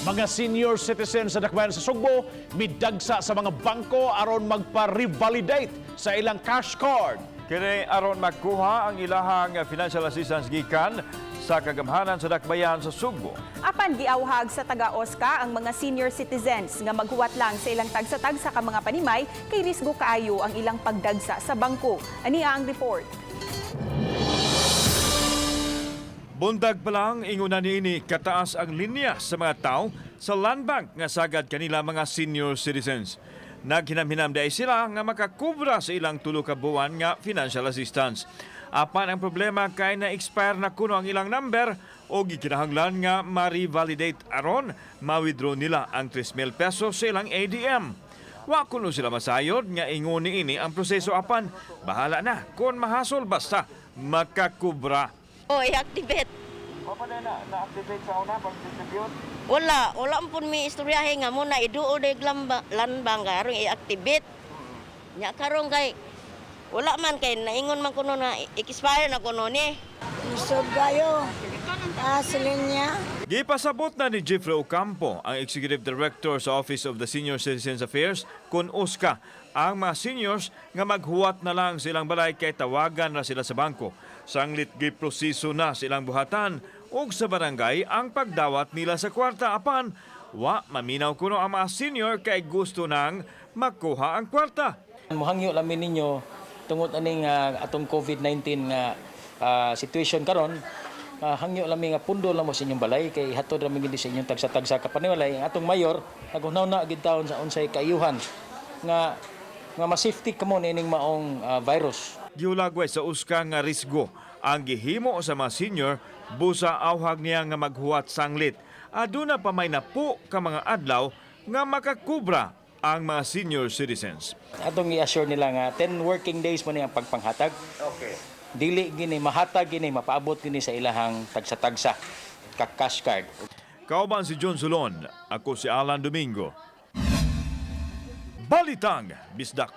Mga senior citizens sa Dakbayan sa Sugbo midagsa sa mga bangko aron magpa-revalidate sa ilang cash card. Kini aron magkuha ang ilahang financial assistance gikan sa kagamhanan sa Dakbayan sa Sugbo. Apan giawhag sa taga-OSCA ang mga senior citizens nga maghuwat lang sa ilang tagsa-tagsa ka mga panimay kay risgo kaayo ang ilang pagdagsa sa bangko. Ania ang report. Bundag pa lang, ingon na niini kataas ang linya sa mga tao sa Land Bank nga sagad kanila mga senior citizens. Naghinam-hinam diay sila nga makakubra sa ilang tulo ka buwan nga financial assistance. Apan ang problema kay na-expire na kuno ang ilang number o gikinahanglan nga ma-revalidate aron ma-withdraw nila ang 3,000 pesos sa ilang ATM. Wa kuno sila masayod nga ingon niini ang proseso, apan bahala na kung mahasol basta makakubra. Oh, i-activate. Wa pa na na-activate sa una pag-distribute? Wala, wala pud mi istoryahe nga mo na iduo de landbank aron i-activate. Nya karon kay wala man, kay naingon man kuno na expire na kuno ni. Lisod kayo. Taas linya. Gipasabot na ni Jeffrey Ocampo, ang Executive Director sa Office of the Senior Citizens Affairs, kun OSCA, ang mga seniors nga maghuwat na lang silang balay kay tawagan na sila sa bangko. Sanglit giproseso na silang buhatan ug sa barangay ang pagdawat nila sa kwarta, apan wa maminaw kuno ang mga senior kay gusto nang makuha ang kwarta. Muhangyo lang mi ninyo tungod aning atong COVID-19 nga situation karon. Hangyo lang mi nga pundo lang mo sa inyong balay kay hatod ra mi gid sa inyong tagsa-tagsa ka panimalay. Ang atong mayor naghunahuna gid taon sa unsay kaayuhan nga nga ma-safety kamo niining maong virus. Gihulagway sa OSCA nga risgo ang gihimo sa mga senior, busa awhag niya nga maghuwat sanglit. Aduna pa may napo ka mga adlaw nga makakubra ang mga senior citizens. Atong i-assure nila nga 10 working days mo ni ang pagpanghatag. Dili gini mahatag gini, mapaabot gini sa ilahang tagsa-tagsa ka cash card. Kauban si John Solon, ako si Alan Domingo. Balitang Bisdak.